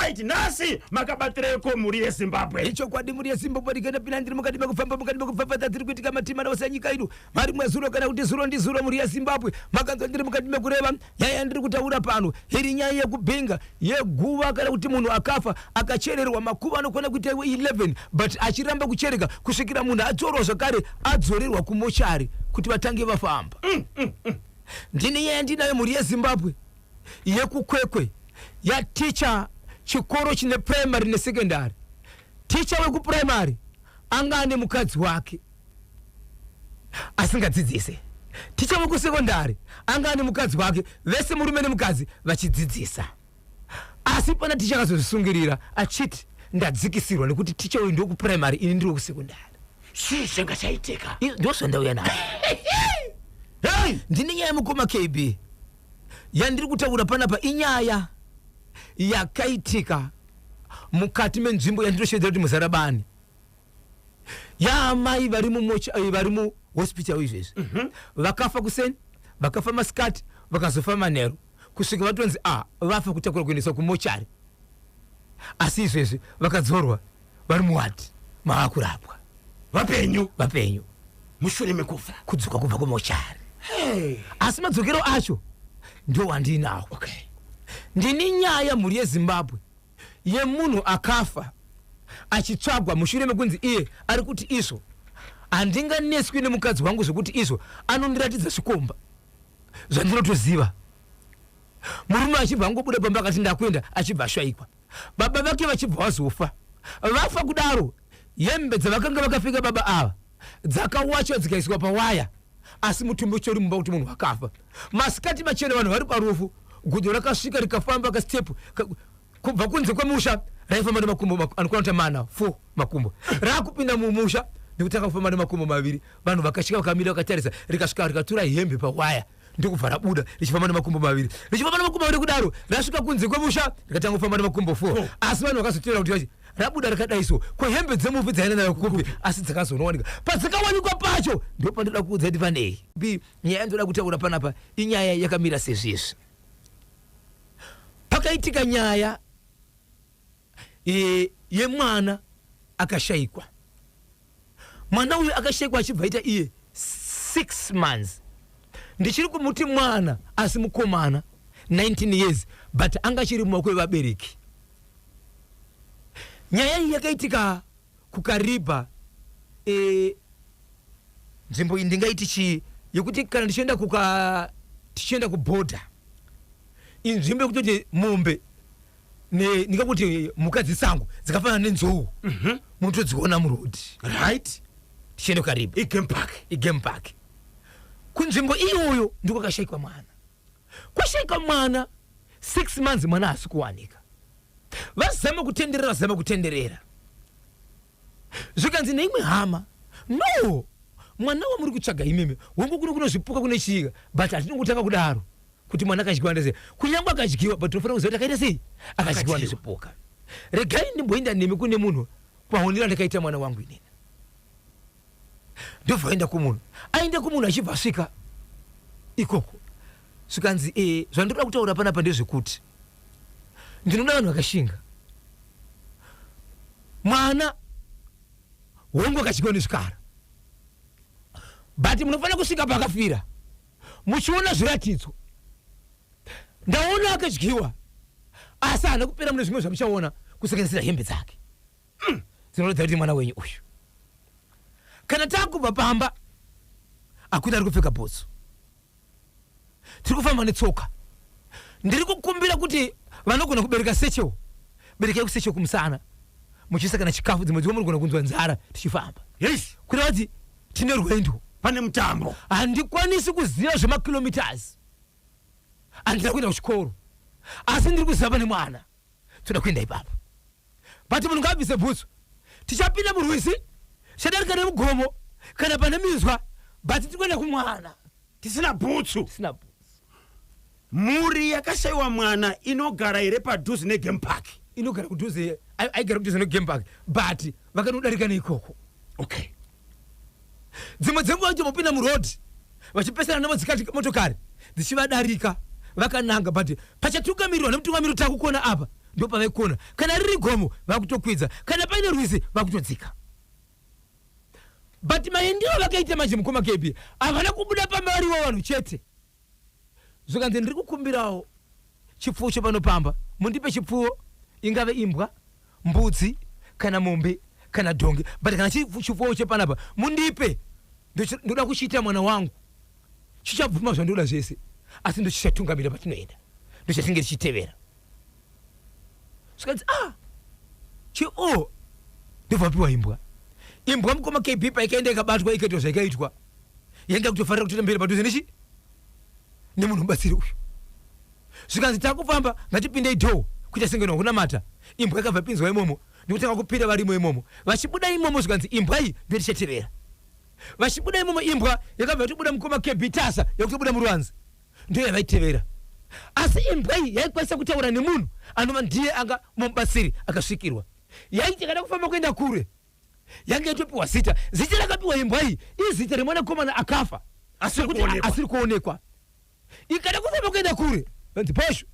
Right, nhasi makabatireko mhuri yeZimbabwe? Ichokwadi, mhuri yeZimbabwe, ndikaenda pina ndiri mukati mekufamba, mukati mekupfapfadza dziri kuitika matima ose enyika ino. Marimwe zuro, kana kuti zuro ndizuro, mhuri yeZimbabwe, makanzwa ndiri mukati mekureva nyaya yandiri kutaura pano. Iri nyaya yekubhinga yeguva, kana kuti munhu akafa akachererwa makuva anokwana kuita iwe 11, but achiramba kuchereka kusvikira munhu adzorwa zvakare, adzorerwa kumochari kuti vatange vafamba. Ndine nyaya ndinayo, mhuri yeZimbabwe, yekuKwekwe, yaticha chikoro chine primary nesecondary. Ticha wekuprimary anga ane mukadzi wake asingadzidzise. Ticha wekusekondari anga ane mukadzi wake, vese murume nemukadzi vachidzidzisa. Asi pana ticha akazozvisungirira achiti, "Ndadzikisirwa nekuti ticha uyu ndewekuprimary, ini ndiri wekusekondari." Chii changa chaitika? Ndo zvandauya nayo. Hey! Ndine nyaya yemukoma KB yandiri kutaura panapa. Inyaya yakaitika mukati menzvimbo yandinoshedzera kuti Muzarabani, yaamai vari vari muhospital izvezvi. Vakafa kuseni, vakafa masikati, vakazofa manheru, kusvika vatonzi a vafa, kutakura kuendeswa kumochari. Asi izvezvi vakadzorwa, vari muward mava kurapwa. Vapenyu? Vapenyu. Mushure mekufa? Kudzoka kubva kumochari. Hey. Asi madzokero acho ndo wandinawo. Ndini nyaya, mhuri yeZimbabwe, yemunhu akafa achitsvagwa mushure mekunzi iye ari kuti, "Izvo handinganeswi nemukadzi wangu zvekuti izvo anondiratidza zvikomba zvandinotoziva." Murume achibva angobuda pamba akati, "Ndakuenda," achibva ashayikwa. Baba vake vachibva vazofa. Vafa kudaro, hembe dzavakanga vakapfeka baba ava dzakawachwa, dzikaiswa pawaya, asi mutumbi uchitori mumba, kuti munhu akafa masikati machena, vanhu vari parufu. Gudo rakasvika rikafamba kastepu kubva kunze kwemusha. Raifamba nemakumbo anokwana kuita mana, 4 makumbo. Raakupinda mumusha nekutanga kufamba nemakumbo maviri, vanhu vakasvika vakamira vakatarisa. Rikasvika rikatura hembe pawaya, ndokubva rabuda richifamba nemakumbo maviri. Richifamba nemakumbo maviri kudaro, rasvika kunze kwemusha rikatanga kufamba nemakumbo 4. Asi vanhu vakazotevera kuti vachi rabuda rakadai so, kwehembe dzemufi dzaenda nayo kupi? Asi dzakazonowanika. Padzikawanikwa pacho ndo pandoda kuudza kuti panei. B nyaya yandoda kutaura panapa inyaya yakamira sezvizvi. Pakaitika nyaya yemwana akashayikwa. Mwana uyu akashayikwa achibva aita iye 6 months. Ndichiri kumuti mwana, asi mukomana, 19 years, but anga achiri mumaoko evabereki. Nyaya iyi yakaitika kuKaribha. Nzvimbo iyi ndingaiti chii, yekuti kana ndichienda kuka tichienda kubhodha, inzvimbo yekutoti mombe ndingakuti mhuka dzesango dzakafanana nenzou munotodziona muroad. Tichienda kuKaribha. Igame park. Igame park. Kunzvimbo iyoyo ndiko kwakashayikwa mwana. Kwashayikwa mwana 6 months, mwana haasi kuwanika. Vazama kutenderera, vazama kutenderera, zvikanzi neimwe hama, "No, mwana wamuri kutsvaga imimi, hongu kuno kunozvipuka, kune chiika, but hatinongotanga kudaro kuti mwana akadyiwa ndese. Kunyange akadyiwa, but tinofanira kuziva kuti akaita sei, akadyiwa Akadyiwa. nezvipuka. Regai ndimboenda nemi kune munhu maonero andakaita mwana wangu inini." Ndobva aenda kumunhu, aenda kumunhu, achibva asvika ikoko, zvikanzi, "Zvandoda kutaura panapa ndezvekuti ndinoda vanhu vakashinga. Mwana hongu akadyiwa nezvikara, but munofanira kusvika pakafira muchiona zviratidzo. Ndaona akadyiwa, asi haana kupera mune zvimwe zvamuchaona, kusanganisira hembe dzake dzinoratidza kuti mwana wenyu uyu. Kana takubva pamba, hakuna ari kupfeka bhutsu, tiri kufamba netsoka. Ndiri kukumbira kuti vanogona kubereka satchel, berekai kusatchel kumusana, muchiisa kana chikafu. Dzimwe dzimwe munogona kunzwa nzara tichifamba." Kureva kuti tine rwendo. Pane mutambo. "Handikwanisi kuziva zvemakilometers, handina kuenda kuchikoro, asi ndiri kuziva pane mwana. Toda kuenda ipapo, but munhu ngaabvise bhutsu. Tichapinda murwizi, tichadarika nemugomo kana pane minzwa, but tiri kuenda kumwana." Tisina bhutsu? Tisina bhutsu. Mhuri yakashayiwa mwana inogara here padhuze negame park? Inogara kudhuze, aigara kudhuze negame park, but vakanodarika neikoko. Dzimwe dzenguva vachitobopinda muroad vachipesana nevodzikati motokari dzichivadarika vakananga, but pachatungamirirwa nemutungamiri, takukona apa. Ndopavaikona. Kana riri gomo, vakutokwidza. Kana paine rwizi, vakutodzika. But maendero vakaita manje, mukoma KB, havana kubuda pamariwo vanhu chete. Zvikanzi, "Ndiri kukumbirawo chipfuwo chepanopamba, mundipe chipfuwo, ingave imbwa, mbudzi kana mombe kana dhongi, but kana chipfuwo chepanapa mundipe. Ndoda kuchiita mwana wangu, chichabvuma zvandoda zvese, asi ndochichatungamira patinoenda, ndochatinge tichitevera." Zvikanzi, "Ah, chio." Ndobva piwa imbwa. Imbwa, mukoma KB, paikaenda ikabatwa, ikaitwa zvaikaitwa, yainga kutofanira kutoita mberi padhuze nechi nemunhu mubatsiri uyu. Zvikanzi, "Takufamba, ngatipindei dhoo kuita senge nokunamata." Imbwa ikabva pinzwa imomo, ndikutanga kupinda varimo imomo. Vachibuda imomo, zvikanzi, "Imbwa iyi ndotichatevera." Vachibuda imomo, imbwa yakabva yatobuda, mukoma KB, tasa yakutobuda muruvanze, ndo yavaitevera. Asi imbwa iyi yaikwanisa kutaura nemunhu anova ndiye anga mubatsiri akasvikirwa. Yaiti kana kufamba kuenda kure, yange yatopiwa zita. Zita rakapiwa imbwa iyi izita remwanakomana akafa. Asiri Kuti kuonekwa. Asiri kuonekwa. Ikada kufamba kuenda kure, vanzi, "Posho,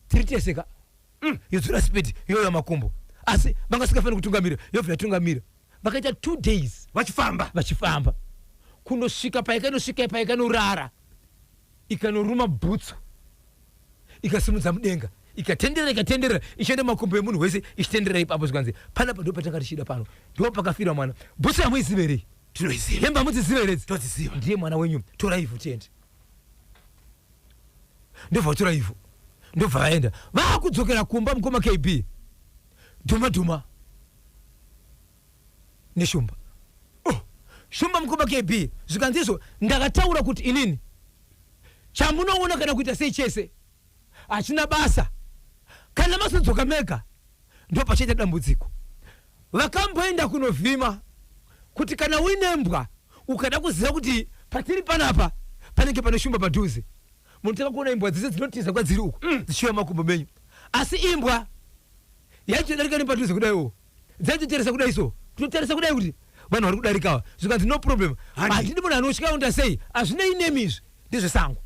tiri teseka." Yodzora speed, yoya makumbo, asi vanga singafaniri kutungamira, yobva yatungamira. Vakaita 2 days vachifamba. Vachifamba kundosvika paikanosvika, paikanorara, ikanoruma bhutsu, ikasimudza mudenga, ikatenderera, ikatenderera, ichienda makumbo emunhu wese, ichitenderera ipapo. Zvikanzi, "Panapa ndo patanga tichida, pano ndo pakafira mwana. Bhutsu hamuiziverei?" Tinoiziva. "Hembe hamudziziveredzi?" Todziziva. "Ndiye mwana wenyu, torai ivhu tiende." Ndobva vatora ivhu, ndobva vaenda. Vaakudzokera kumba, mukoma KB, dhuma dhuma neshumba. Oh, shumba, mukoma KB, zvikanzi izvo, "Ndakataura kuti inini chamunoona kana kuita sei chese hachina basa. Kana mazodzoka mega, ndo pachaita dambudziko." Vakamboenda kunovhima kuti kana uine mbwa, ukada kuziva kuti patiri panapa panenge pane shumba padhuze, munotanga kuona imbwa dzese dzinotiza kwadziri uku dzichiuya makumbo menyu. Asi imbwa yaitodarika nepadhuze kudaiwo, dzaitotarisa kudai, so kutotarisa kudai kuti vanhu vari kudarikawa. Zvikanzi, "No problem." Handi. "Handidi munhu anotya unda sei, hazvinei nemi, izvi ndezvesango.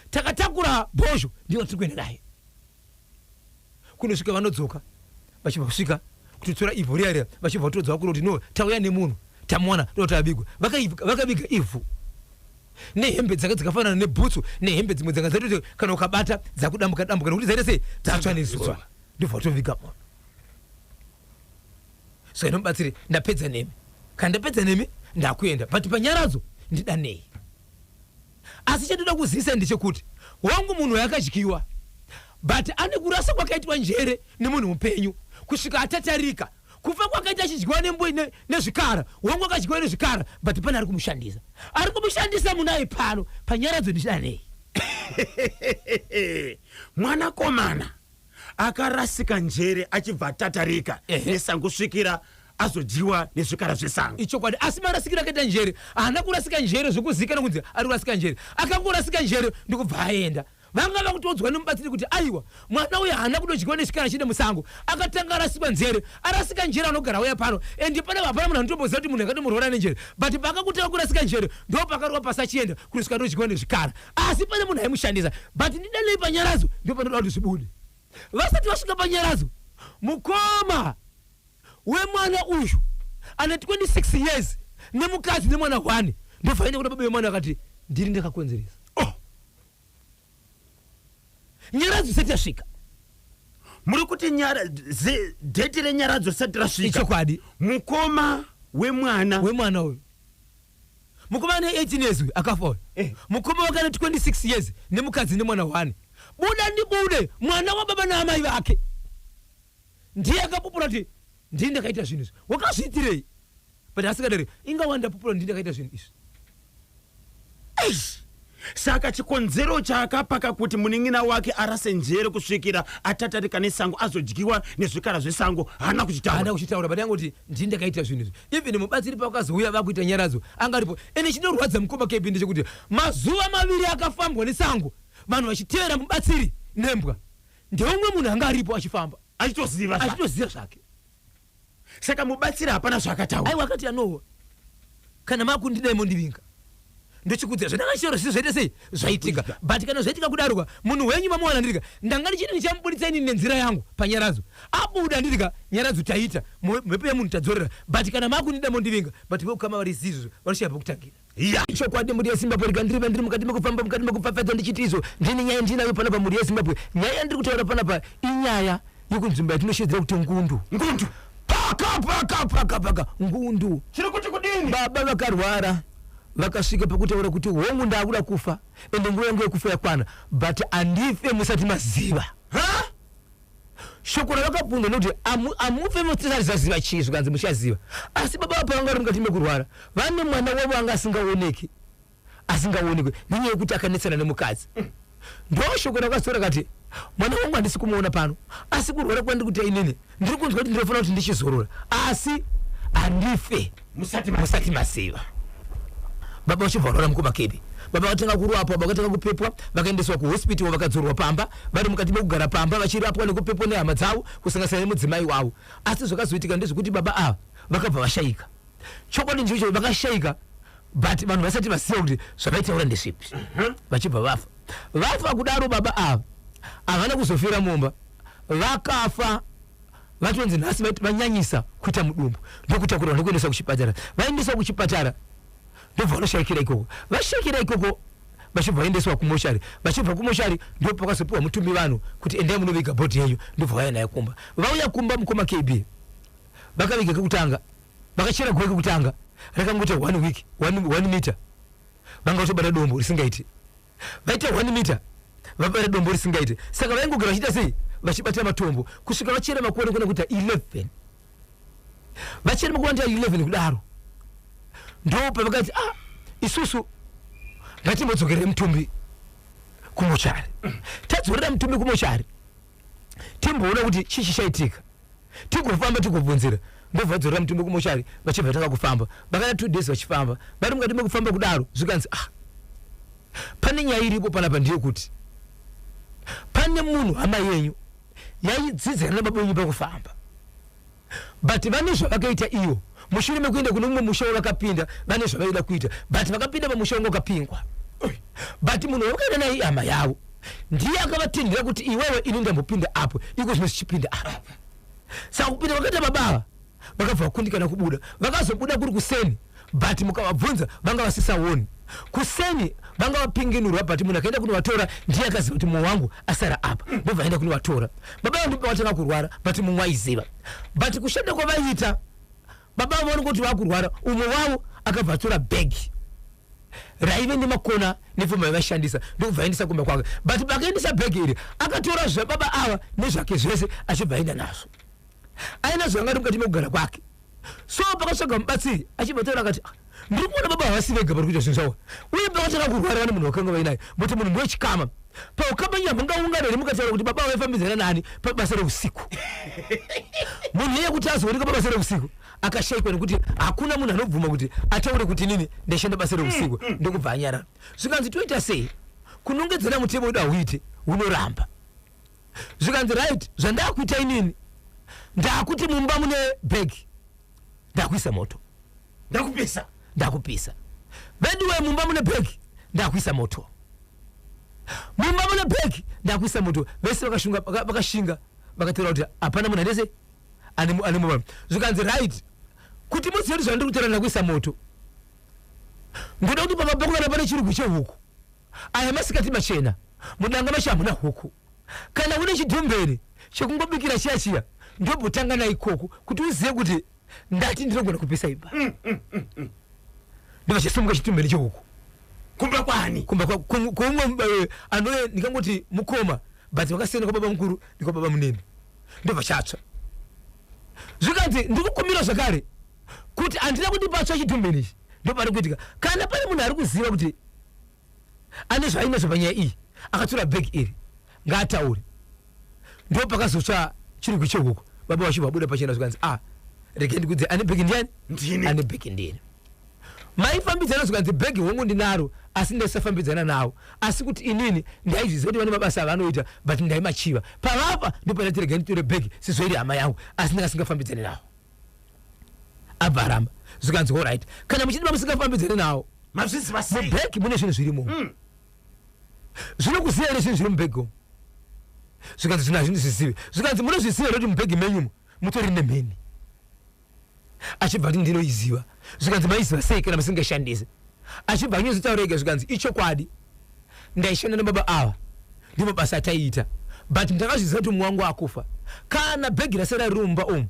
Takatakura bhozho, ndiyo tiri kuenda naye." Kunosvika vanodzoka, vachibva kusvika kutotora ivhu riya riya, vachibva vatodzoka kuri kuti, "No, tauya nemunhu, tamuwana, ndo tavigwa." Vakaviga ivhu nehembe dzanga dzakafanana nebhutsu, nehembe dzimwe dzanga dzatoti kana ukabata dzakudambuka dambuka nekuti dzaita sei, dzatsva nezuva. Ndobva vatoviga munhu. Saka inomubatsiri, "Ndapedza nemi. Kana ndapedza nemi, ndakuenda, but panyaradzo ndidanei. Asi chandinoda kuzivisa ndechekuti wangu munhu yakadyiwa, but ane kurasa kwakaitwa njere nemunhu mupenyu kusvika atatarika kufa kwakaita achidyiwa nezvikara. Wangu akadyiwa nezvikara, but pane ari kumushandisa, ari kumushandisa munaye pano. Panyaradzo ndichidanei." Mwanakomana akarasika njere achibva atatarika nesango kusvikira azodyiwa nezvikara zvesango. Ichokwadi. Asi marasikiro akaita njere, haana kurasika njere zvokuzivikanwa kunzi ari kurasika njere. Akangorasika njere ndikubva aenda. Vanga vakutodzwa nemubatsiri kuti aiwa, mwana uyu haana kudodyiwa nechikara chine musango, akatanga arasikwa njere. Arasika njere anogara auya pano, and panapa hapana munhu anotomboziva kuti munhu akatomurwara nenjere, but paakakutanga kurasika njere ndo pakarwa pasi achienda kunosvika ndodyiwa nezvikara. Asi pane munhu aimushandisa. But ndidanei panyaradzo, ndo panoda kuti zvibude." Vasati vasvika panyaradzo, mukoma wemwana uyu ane 26 years nemukadzi nemwana 1 ndobva aenda kuna baba vemwana, akati, "Ndiri ndakakonzeresa." Oh. Nyaradzo isati yasvika. Muri kuti date renyaradzo risati rasvika? Ichokwadi. Mukoma wemwana? Wemwana uyu. Mukoma ane 18 years uyu akafa uyu. Mukoma wake ane 26 years nemukadzi nemwana 1. Buda ndibude, mwana wababa naamai vake ndiye akapupura kuti, "Ndini ndakaita zvinhu izvi." "Wakazviitirei?" But asikadari inga wandapupura, "Ndini ndakaita zvinhu izvi." Eish. Saka chikonzero chaakapaka kuti munin'ina wake arase njere kusvikira atatarika nesango azodyiwa nezvikara zvesango haana kuchitaura? Haana kuchitaura, but angoti, "Ndini ndakaita zvinhu izvi." Even mubatsiri pakazouya vakuita nyaradzo angaripo. Ende chinorwadza, mukoma KB, ndechekuti mazuva 2 akafambwa nesango vanhu vachitevera mubatsiri nembwa, ndeumwe munhu anga aripo achifamba. Achitoziva zvake. Achitoziva zvake. Saka mubatsiri hapana zvaakataura? Aiwa, akati anowa, "Kana makundidai mondivinga." Ndochikudzira zvandanga ndichitaura zvese zvaita sei? Zvaitika. But kana zvaitika kudaroka, munhu wenyu mamuwana, ndirika ndanga ndichiti ndichamubuditsa inini nenzira yangu panyaradzo. Abuda, ndirika nyaradzo taita mhepo yemunhu tadzorera, but kana makundida mondivinga, but veukama vari zizvo vanoshaya pekutangira. Ya. Chokwadi, mhuri yeZimbabwe, rega ndirive ndiri mukati mekufamba, mukati mekupfapfaidza, ndichiti izvo ndine nyaya ndinayo panapa. Mhuri yeZimbabwe, nyaya yandiri kutaura panapa inyaya yekunzvimbo yatinoshedzera kuti Ngundu. Ngundu. Paka paka paka paka Ngundu. Chiri kuti kudini? Baba vakarwara, vakasvika pakutaura kuti, "Hongu, ndakuda kufa, ende nguva yangu yekufa yakwana, but handife musati maziva." Ha. Shoko ravakabvunza nekuti amufe musati zaziva chii? Zvikanzi muchaziva. Asi baba vapa vanga vari mukati mekurwara, vane mwana wavo anga asingaoneki, asingaonekwe nenyaya yekuti akanetsana nemukadzi. Ndo shoko rakazotaura kati, "Mwana wangu handisi kumuona pano, asi kurwara kwandiri kuita inini, ndiri kunzwa kuti ndinofanira kuti ndichizorora, asi handife musati musati maziva." Baba vachibva varwara, mukoma Kebi. Baba vatanga kurapwa, vakatanga kupepwa, vakaendeswa kuhospital, vakadzorwa pamba. Vari mukati mekugara pamba vachirapwa nekupepwa nehama dzavo, kusanganisira nemudzimai wavo. Asi zvakazoitika ndezvekuti baba ava vakabva vashayika. Chokwadi ndicho vakashayika, but vanhu vasati vaziva kuti zvavaitaura ndezvipi. Vachibva vafa. Vafa kudaro, baba ava havana kuzofira mumba. Vakafa vatonzi nhasi vanyanyisa kuita mudumbu, ndokutakurwa ndokuendeswa kuchipatara. Vaendeswa kuchipatara, ndobva vanoshayikira ikoko. Vashayikira ikoko, vachibva vaendeswa kumochari. Vachibva kumochari, ndo pakazopiwa mutumbi vanhu kuti endai munoviga body yenyu. Ndobva vauya naye kumba. Vauya kumba, mukoma KB, vakaviga kekutanga, vakachera guva kekutanga rakangoita one week, one meter. Vanga vatobata dombo risingaiti. Vaita 1 meter, vabata dombo risingaiti. Saka vaingogara vachiita sei? Vachibata matombo kusvika vachera makore kuna kuita 11. Vachera makore anda 11 kudaro, ndo pavakati, "Ah, isusu ngatimbodzokerere mutumbi kumochari. Tadzorera mutumbi kumochari, timboona kuti chii chichaitika, tigofamba, tigobvunzira." Ndobva vadzorera mutumbi kumochari, vachibva vatanga kufamba. Vakaita 2 days vachifamba. Vari mukati mekufamba kudaro, zvikanzi, "Ah, pane nyaya iripo panapa. Ndeyekuti pane munhu, hama yenyu yaidzidzana nababa venyu pakufamba, but vane zvavakaita iyo mushure mekuenda kune mumwe musha wavakapinda. Vane zvavaida kuita, but vakapinda pamusha wanga wakapingwa, but munhu wavakaenda naye ihama yavo, ndiye akavatendera kuti iwewe, ini ndambopinda apo, iko zvino zvichipinda apa." Saka kupinda kwakaita babava, vakabva vakundikana kubuda. Vakazobuda kuri kuseni, but mukavabvunza vanga vasisaoni. Kuseni vanga vapinginurwa, but munhu akaenda kunovatora ndiye akaziva kuti mumwe wangu asara apa. Ndobva aenda kunovatora. Baba vangu ndipo vatanga kurwara, but mumwe aiziva. But kushanda kwavaiita, baba vavo vaona kuti vakurwara, umwe wavo akabva atora bhegi raive nemakona nepfuma yavaishandisa, ndokubva aendesa kumba kwake. But pakaendesa bhegi iri, akatora zvababa ava nezvake zvese, achibva aenda nazvo. Aina zvanga ari mukati mekugara kwake. So pakatsvaga mubatsiri, achibva taura akati, "Ah, ndiri kuona baba havasi vega vari kuita zvinhu zvavo, uye pakatanga kurwara vane munhu wakanga vainaye. But munhu ndowechikama paukama, mungaungana here mukataura kuti baba vaifambidzana nani pabasa reusiku?" Munhu iye kuti azoonekwa pabasa reusiku akashayikwa, nekuti hakuna munhu anobvuma kuti ataure kuti nini ndaishanda basa reusiku. Ndokubva anyarara. Zvikanzi, "Toita sei? Kunongedzera mutemo wedu hauite, unoramba." Zvikanzi, "Right, zvandakuita inini, ndakuti mumba mune bhegi ndakuisa moto." Ndakupisa. "Ndakupisa veduwe. Mumba mune bhegi ndakuisa moto. Mumba mune bhegi ndakuisa moto." Vese vakashunga, vakashinga, vakataura kuti hapana munhu andese ane mumba. Zvikanzi, "Right, kuti muzive kuti zvandiri kutaura, ndakuisa moto, ndoda kuti pamba pako kana pane chirugu chehuku, aya masikati machena, mudanga macho hamuna huku, kana une chidhumbeni chekungobikira chiya chiya, ndombotanga naikoko kuti uzive kuti ndati ndinogona kupisa imba." Ndobva chasimuka chitumbeni chehuku. Kumba kwani? Kumba kwaumwe anove ndingangoti mukoma, but vakasiyana kwababa mukuru nekwababa munene. Ndobva chatsva. Zvikanzi, "Ndikukumbira zvakare kuti handina kuti patsva chitumbeni ichi, ndopari kuitika. Kana pane munhu ari kuziva kuti ane zvaainazvo panyaya iyi, akatora bhegi iri, ngaataure." Ndo pakazotsva chirugu chehuku, baba vachibva vabuda pachena. Zvikanzi, "Ah, regai ndikudze, ane bhegi ndiani?" Ndini. "Ane bhegi ndini. Maifambidzana." Zvikanzi, "Bhegi hongu ndinaro, asi ndaisafambidzana nawo. Asi kuti inini ndaizviziva kuti vane mabasa avanoita, but ndaimachiva. Pavapa ndopandati regai nditore bhegi sezvo iri hama yangu, asi ndingasingafambidzani nawo." Abva aramba. Zvikanzi, "Alright, kana muchiti mamusingafambidzani nawo, Mazviziva sei? Mubhegi mune zvinhu zvirimo. Zvinokuziva here zvinhu zviri mubhegi umu? Zvikanzi zvino hazvindizvizivi. Zvikanzi munozviziva here kuti mubhegi menyumo mutori nemheni? Achibva ati ndinoiziva. Zvikanzi maiziva sei kana musingashandise? Achibva anyatsotaura ega zvikanzi ichokwadi ndaishanda nababa ava ndimo basa ataiita but ndakazviziva kuti mumwe wangu akufa kana bhegi rasara riri mumba umu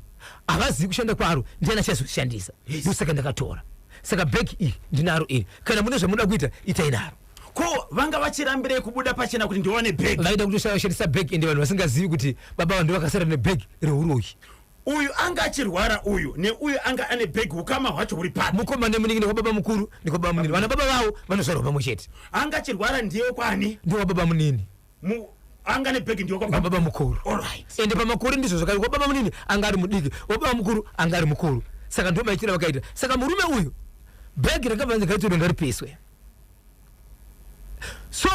havazivi kushanda kwaro ndiani achazoshandisa ndosaka ndakatora saka bhegi iri ndinaro iri kana mune zvamunoda kuita itai naro. Ko vanga vachirambirei kubuda pachena kuti ndiwane bhegi? Vaida kutoshandisa bhegi ende vanhu vasingazivi kuti baba ava ndovakasara nebhegi reuroyi. Uyu anga achirwara uyu neuyu anga ane bhegi ukama hwacho huri papi? Mukoma nemunin'ina kwababa mukuru nekwababa munini vana baba vavo vanozvarwa pamwe chete. Anga achirwara ndiye wekwaani? Ndiye wababa munini. Mu, anga nebhegi ndiye kwababa baba mukuru. Alright. Ende pamakore ndizvo zvakaita kwababa munini anga ari mudiki wababa mukuru anga ari mukuru saka ndo maitiro avakaita saka murume uyu bhegi rakabva ranzi ngaritorwe ngaripiswe. So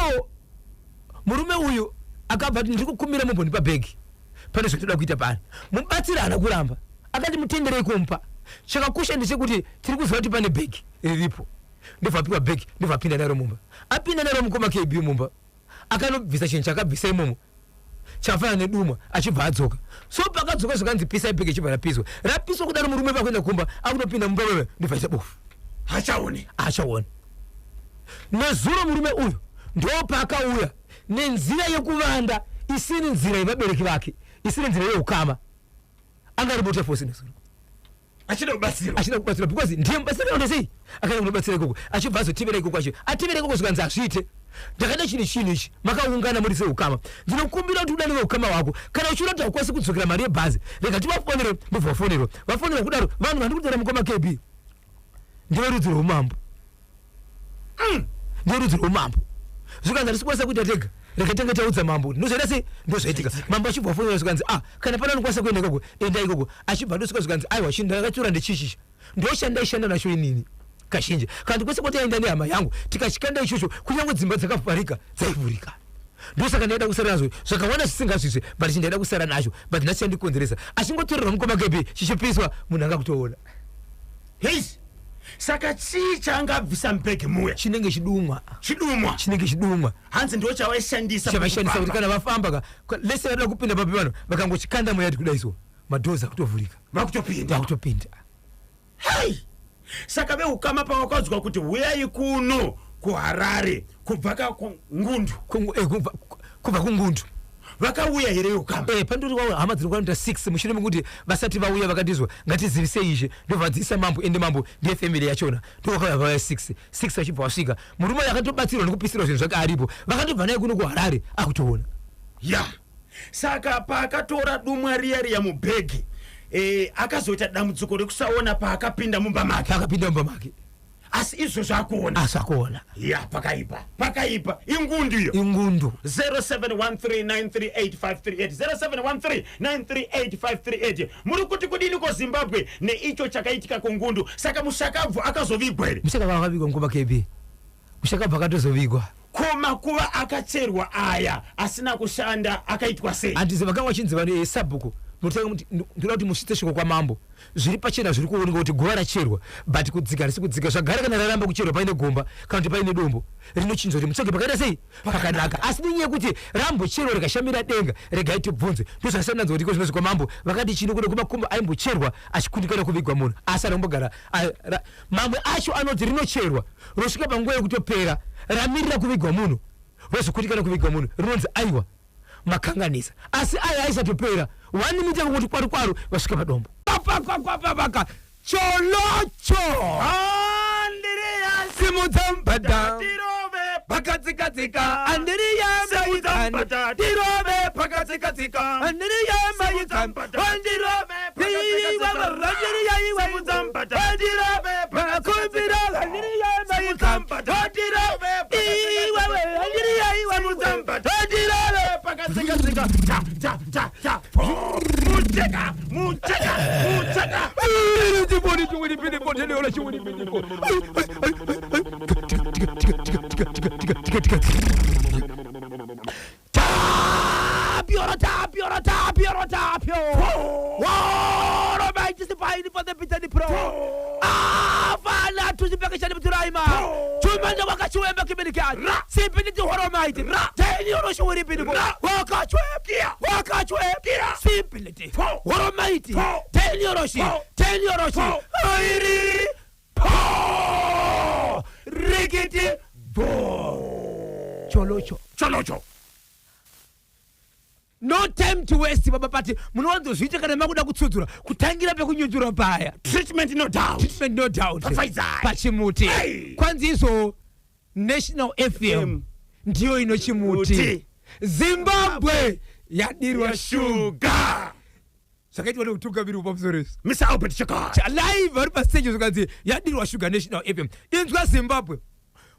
murume uyu akabva ati ndiri kukumbira mumbondipa bhegi pane zvatoda kuita pano. Mubatsiri haana kuramba akati mutenderei kumupa. Chakakosha ndechekuti tiri kuziva kuti pane bhegi riripo. Ndobva apiwa bhegi ndobva apinda naro mumba. Apinda naro mukoma KB mumba akanobvisa chinhu chakabvisa imomo chafanana nedumwa achibva adzoka. So pakadzoka zvakanzi pisai bhegi chibva rapiswa. Rapiswa kudaro murume pakuenda kumba akunopinda mumba wewe ndobva aita bofu. Hachaoni. Hachaoni. Nezuro murume uyu ndopaakauya nenzira yekuvanda isiri nzira yevabereki vake, isiri nzira yeukama. Anga ari motor force nezuro. Achida kubatsirwa. Achida kubatsirwa because ndiye mubatsiri akaenda sei? Akaenda kunobatsira ikoko. Achibva azotevera ikoko acho. Atevera ikoko zvikanzi hazviite. Ndakaita chinhu chinhu ichi. Makaungana muri seukama. Ndinokumbira kuti udane veukama hwako. Kana uchiona kuti haukwanisi kudzokera mari yebhazi, rega tivafonere, ndobva vafonerwa. Vafonerwa kudaro, vanhu vandiri kutaura mukoma KB ndeverudzi rweumambo. Nderudzi rweumambo. Zvikanzi hatisi kukwanisa kuita tega. Rega tange taudza mambo kuti ndozvaita sei? Ndozvaitika. Mambo achibva afonera zvikanzi ah kana pane anokwanisa kuenda ikoko enda ikoko. Achibva adosvika zvikanzi aiwa chinhu ndakatora ndechichi. Ndochandaishanda nacho inini kazhinji. Kana kuti kwese kwataienda nehama yangu tikachikanda ichocho kunyange dzimba dzakavharika dzaivhurika. Ndosaka ndaida kusara nazvo zvakawanda zvisingazvizve but chindaida kusara nacho but nhasi chandikonzeresa. Achingotorerwa mukoma KB chichipiswa munhu anga kutoona. Heyi saka chii chaangabvisa mubhegi muya? Chinenge chidumwa. Chidumwa. Chinenge chidumwa. Hanzi ndo chavaishandisa. Chavaishandisa kuti kana vafamba ka lese vada kupinda papi vanhu vakangochikanda muyadi kudai so madoors akutovhurika. Vakutopinda. Vakutopinda. Hei! Saka veukama pavakaudzwa kuti huyai kuno kuHarare kubva ka kungundu. Kubva kungundu. Vakauya here veukama? Pandori wavo hama dziri kuita 6 mushure mekuti vasati vauya vakatizwa ngatizivisei ishe ndobva vadziisa mambo ende mambo ndiye family yachona ndovakauya vauya 6 6 vachibva vasvika murume uyu akatobatsirwa nekupisirwa zvinhu zvake aripo vakatobva naye kuno kuHarare akutoona. Ya saka paakatora dumwa riya riya mubhegi eh, akazoita dambudziko rekusaona paakapinda mumba make. Paakapinda mumba make. Asi izvozvo akuona. Asi akuona. Ya pakaipa pakaipa ingundu iyo. Ingundu. 0713938538 0713938538 muri kuti kudini ko Zimbabwe neicho chakaitika kungundu saka mushakabvu akazovigwa here? Mushakabvu akavigwa mukoma KB. Mushakabvu akatozovigwa. Ko makuva akacherwa aya asina kushanda akaitwa sei? Handizi vakanga vachinzi vanhu sabhuku munotanga muti ndoda kuti musvitse shoko kwamambo zviri pachena zviri kuoneka kuti guva racherwa but kudzika harisi kudzika zvagara kana raramba kucherwa paine gomba kana kuti paine dombo rinochinjwa kuti mutsvage pakaita sei pakanaka asi nenyaya yekuti rambocherwa rikashamira denga regai tibvunze ndozvasananzwa kuti iko zvinozwi kwamambo vakati chino kuda kumakumbo aimbocherwa achikundikana kuvigwa munhu asi anombogara Mamwe acho anoti rinocherwa rosvika panguva yekutopera ramirira kuvigwa munhu rozokundikana kuvigwa munhu rinonzi aiwa makanganisa asi aya aisatopera one mita kungoti kwaru kwaru vasvika padombo. Papapapapaka cholocho Andiriya simudza mbada tirove pakatsika tsika Andiriya Simudza maitani mbada tirove pakatsika tsika Andiriya maitani Andirove Tapio, tapio, tapio, tapio. Woro maitisi paini for the bitter pro. Afana tuzi pakishani muturaima chumanda wakachiwemba kibinikani Ra. simpiniti horomaiti Ra. teniyoroshiwiripiniko Ra. wakachwe Kia. wakachwe Kia. simpiniti Po. horomaiti Po. tenioroshi Po. tenioroshi Po. airi Po! rikiti Bo! cholocho Cholocho. No time to waste, baba pati munowanzozviita kana makuda kutsudzura kutangira pekunyudzura paya. Treatment no doubt. Treatment no doubt. Pfapfaidzai. Pachimuti. Hey! Kwanzi izvo National FM FM. ndiyo ino chimuti. Muti. Zimbabwe yadirwa shuga. Sugar. Zvakaitwa neutungamiri pamusoro izvi. Mr. Albert Chakar. Live vari pastage zvikanzi yadirwa shuga National FM. Inzwa Zimbabwe,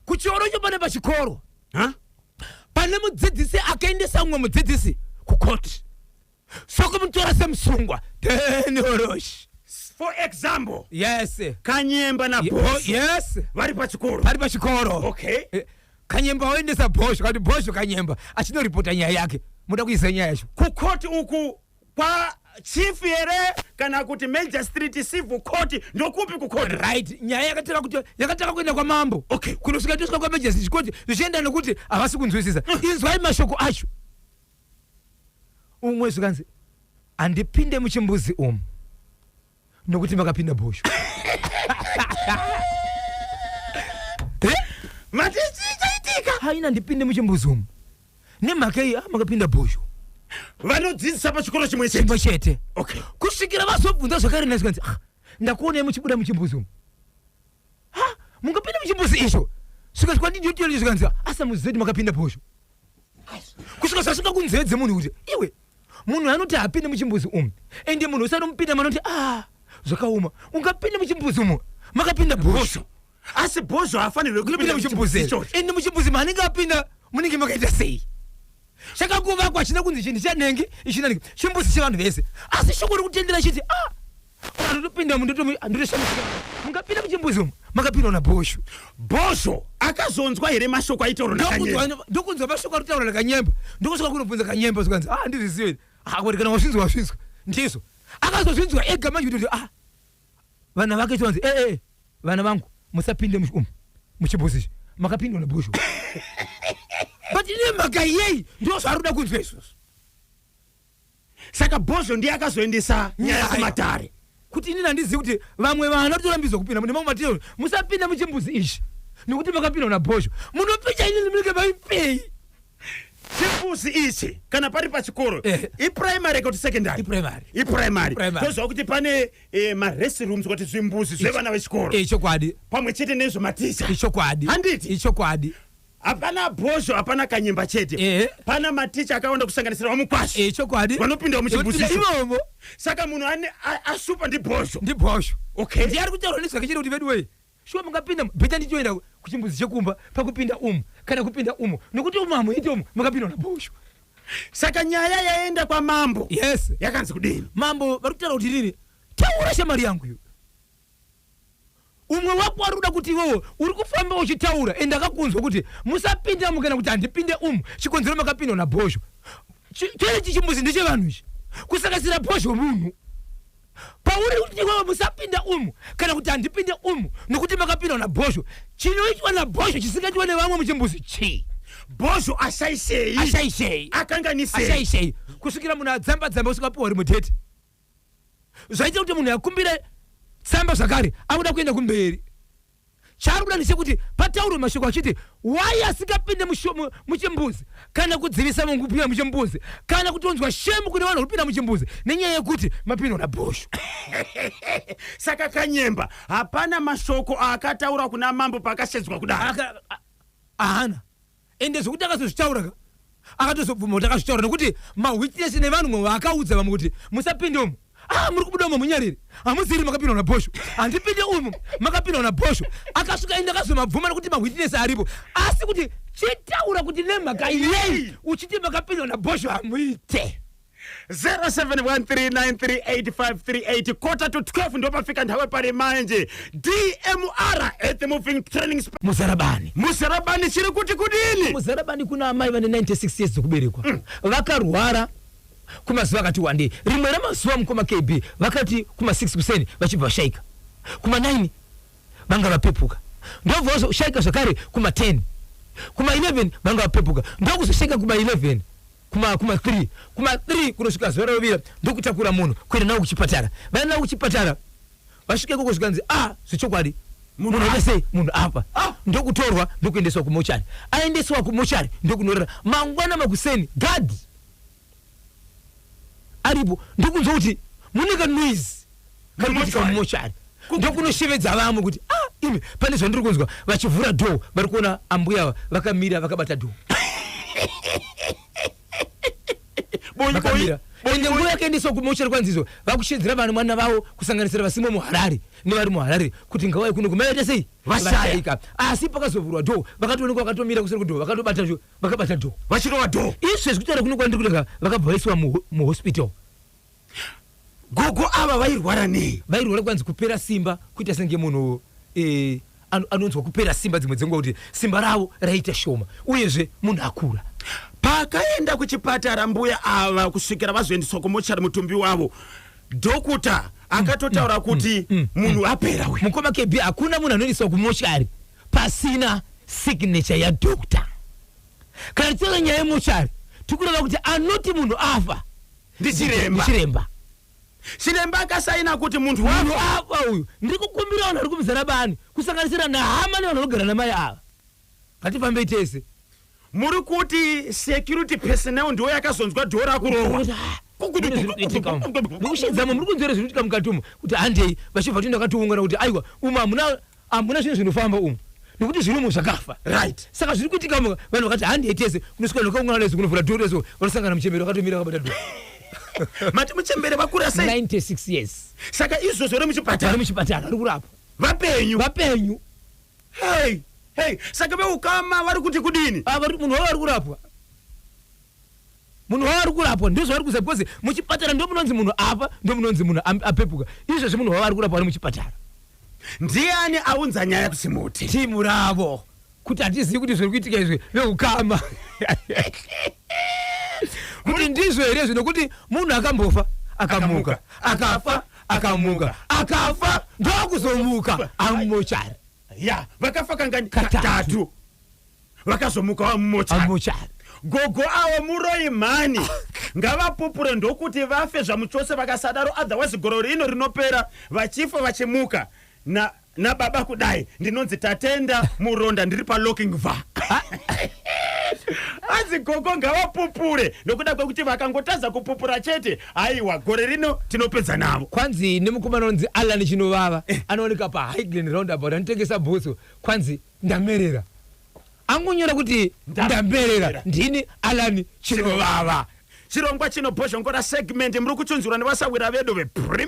kuchioro pane pachikoro Huh? pane mudzidzisi akaendesa mumwe mudzidzisi kukoti sokumutora semusungwa tenorosh. For example, Yes. Kanyemba na Oh, Bosho yes. vari pachikoro. Pari pachikoro. Okay. Kanyemba waendesa Bhosho kati Bhosho Kanyemba achinoripota nyaya yake. Muda kuisa nyaya yacho. Kukoti uku kwa chief here kana kuti magistrate, civil court, ndokupi kukoti? Right, nyaya yakatanga kuti yakatanga kuenda kwamambo. Kunosvika tosvika kwamagistrate court zvichienda nekuti havasi kunzwisisa. Inzwai mashoko acho. Umwe zvikanzi handipinde muchimbuzi umu nokuti makapinda Bhosho. Eh? Mati chii chaitika? Haina ndipinde muchimbuzi umu nemhaka iyi, ah, makapinda Bhosho. Vanodzidzisa pachikoro chimwe chete. Chimwe chete. Kusvikira vazobvunza zvakare nezvikanzi, ah, ndakuonai muchibuda muchimbuzi umu. Ha, mungapinda muchimbuzi izvo svika kwandindiyotiyo zvikanzi asa muzive kuti makapinda Bhosho. Kusvika zvasvika kunzeve dzemunhu kuti iwe munhu anoti hapinde muchimbuzi umu, ende munhu usanomupinda manoti, ah, zvakaoma, ungapinde muchimbuzi umu makapinda Bhosho. Bhosho. Asi Bhosho haafanirwe kupinda muchimbuzi. ichocho. Ende muchimbuzi maanenge apinda munenge makaita sei? Chakakuvakwa china kunzi chinhu chanenge ichi nanenge chimbuzi chevanhu vese, asi shoko rikutendera chiti, ah, vanotopinda ndotoshamisa, mungapinda muchimbuzi umu makapindwa naBhosho. Bhosho akazonzwa here mashoko aitaurwa naKanyemba? Ndokunzwa mashoko ari kutaura naKanyemba, ndokusvika kunobvunza Kanyemba zvikanzi, ah, ndizvizive kuti kana wazvinzwa wazvinzwa ndizvo. Akazozvinzwa ega manje kuti, ah, vana vake chivanzi, ee eh, vana vangu musapinde umu muchimbuzi ichi makapindwa naBhosho. But nemhaka yei? Ndo zvaari kuda kunzwa izvozvo. Saka Bhosho ndiye akazoendesa nyaya Nyaya. kumatare. Kuti inini handizivi kuti vamwe vana torambidzwa kupinda mune mamwe matiro, musapinda muchimbuzi ichi nekuti makapindwa naBhosho. Munopicha inini munenge maipei? Chimbuzi ichi kana pari pachikoro, iprimary kuti secondary? Iprimary. Iprimary. Iprimary. Tozwa kuti pane marestrooms kuti zvimbuzi zvevana vechikoro Ichokwadi. pamwe chete nezvematicha. Ichokwadi. Handiti? Ichokwadi. Hapana Bhosho, hapana Kanyemba chete. Pana maticha akawanda kusanganisira vaMukwasha Ichokwadi. vanopinda muchimbuzi icho. Imomo. Saka munhu ane asupa ndiBhosho. NdiBhosho. Okay. Ndiye ari kutaura nezvake chete kuti veduwei, shuwa mungapinda bhita ndichoenda kuchimbuzi chekumba pakupinda umu kana kupinda umu nekuti umu hamuiti, umu makapindwa naBhosho. Saka nyaya yaenda kwamambo. Yes. Yakanzi kudini? Mambo vari kutaura kuti nini, taura shamari yangu iyo, umwe wako ari kuda kuti iwewo uri kufamba uchitaura ende akakunzwa kuti musapinda umu kana kuti handipinde umu chikonzero makapindwa naBhosho. Chene chimbuzi ndechevanhu ichi kusanganisira Bhosho. Munhu pauri kuti iwewe musapinda umu kana kuti handipinde umu nokuti makapindwa naBhosho, chinoitwa naBhosho chisingaitwa nevamwe muchimbuzi chii? Bhosho ashaishei? Ashaishei? Akanganisei? Ashaishei kusvikira munhu adzamba dzamba kusvika apiwa rimwe date zvaita kuti munhu akumbire tsamba zvakare akuda kuenda kumberi. Chaari kuda ndechekuti pataurwe mashoko achiti wai asingapinde muchimbuzi kana kudzivisa munhu kupinda muchimbuzi kana kutonzwa shame kune vanhu vari kupinda muchimbuzi nenyaya yekuti mapindwa naBhosho. Saka Kanyemba hapana mashoko aakataura kuna mambo paakashedzwa kudaro? Haana. Ende zvokuti akazozvitaura ka, akatozobvuma kuti akazvitaura nekuti mawitness nevanhu mwe vaakaudza vamwe kuti musapinde umu, ah, muri kubuda umo munyariri, hamuziri makapindwa naBhosho, handipinde umu makapindwa naBhosho. Akasvika ende akazomabvuma nekuti mawitness aripo, asi kuti chitaura kuti nemhaka yei uchiti makapindwa naBhosho hamuite. 0713938538, 11:45 ndopafika nthawi pali manje. DMR at the moving training Muzarabani. Muzarabani chiri kuti kudini? Muzarabani kuna amai vane 96 years dzekuberekwa vakarwara kumazuva akati wandei. Rimwe ramazuva, mukoma KB, vakati kuma6 kuseni vachibva vashaika, kuma9 vanga vapepuka. Ndobva vazoshaika zvakare kuma 10. Kuma 11 vanga vapepuka, ndokuzoshaika kuma 11, kuma 3, kuma 3 kunosvika zuva rovira, ndokutakura munhu kuenda nawo kuchipatara. Vaenda nawo kuchipatara, vasvika ikoko zvikanzi, "A, zvechokwadi munhu aita sei? Munhu afa." Ndokutorwa, ndokuendeswa kumochari. Aendeswa kumochari, ndokunorara. Mangwana makuseni, gadhi aripo, ndokunzwa kuti mune kanoise kari kuitika mumochari. Ndokunoshevedza vamwe kuti, "Ah, imi, pane zvandiri kunzwa." Vachivhura door, vari kuona ambuya vakamira vakabata door. Vakamira. Ende nguva yakaendeswa kumochari, kwanzizo vakushedzera vanhu, mwana vavo, kusanganisira vasimo muHarare nevari muHarare, kuti ngavauye kuno kumaita sei. Vashaya. Asi pakazovhurwa door, vakatoonekwa vakatomira kuseri kudoor, vakatobata vakabata door. Vachirova door. Izvezvi kutaura kuno kwandiri kutanga, vakabva vaiswa muhospital. Gogo ava vairwara nei? Vairwara kwanzi kupera simba, kuita senge munhu anonzwa kupera simba dzimwe dzenguva, kuti simba ravo raita shoma, uyezve munhu akura. Pakaenda kuchipatara mbuya ava, kusvikira vazoendeswa kumochari mutumbi wavo, dhokuta akatotaura kuti munhu apera uyu. Mukoma KB, hakuna munhu anoendeswa kumochari pasina signature yadhokta. Kana tichitaura nyaya yemochari, tikureva kuti anoti munhu afa ndichiremba. Ndichiremba. Chiremba akasaina kuti munhu munhu wafa. Afa uyu. Ndiri kukumbira vanhu vari kuMuzarabani, kusanganisira nahama nevanhu vanogara namai ava, ngatifambei tese. Muri kuti security personnel ndiwo yakazonzwa door rakurohwa? Nekushedzamo, muri kunzwera zviri kuitika mukati umu, kuti handei. Vachibva toenda, vakatoungana kuti aiwa, umu hamuna, hamuna zvinhu zvinofamba umu, nekuti zviri umu zvakafa. Saka zviri kuitika umu, vanhu vakati handei tese kunosvika vakaungana lezo kunovhura door rezo, vanosangana muchembere vakatomira vakabata door. Mati muchembere vakura sei? 96 years. Saka izvozvo vari muchipatara? Vari muchipatara, vari kurapwa. Vapenyu? Vapenyu. Hei hei, saka veukama vari kuti kudini? Ah, munhu wavo ari kurapwa, munhu wavo ari kurapwa, ndozvavari kuziva, because muchipatara ndo munonzi munhu afa, ndo munonzi munhu apepuka. Izvezvi munhu wavo ari kurapwa, ari muchipatara. Ndiani aunza nyaya kuchimuti? Timu ravo, kuti hatizivi kuti zviri kuitika izvi, veukama, kuti ndizvo here izvi, nokuti munhu akambofa, akamuka, akafa, akamuka, akafa, ndokuzomuka amumochari. Ya, vakafa kangani? Katatu. Katatu, vakazomuka vamumochari. Amumochari. Gogo avo muroi mhani, ngavapupure, ndokuti vafe zvamuchose. Vakasadaro, otherwise gore rino rinopera vachifa vachimuka na nababa. Kudai ndinonzi Tatenda Muronda, ndiri paLochinvar. Anzi gogo ngavapupure, nokuda kwekuti vakangotadza kupupura chete, aiwa, gore rino tinopedza navo. Kwanzi nemukomana unonzi Alan Chinovava, anooneka paHighland Roundabout, anotengesa bhutsu, kwanzi ndamerera. Angonyora kuti ndamerera, ndini Alan Chinovava. Chirongwa chino Bhozhongora segment, muri kuchunzurwa nevasawira vedu vePremier.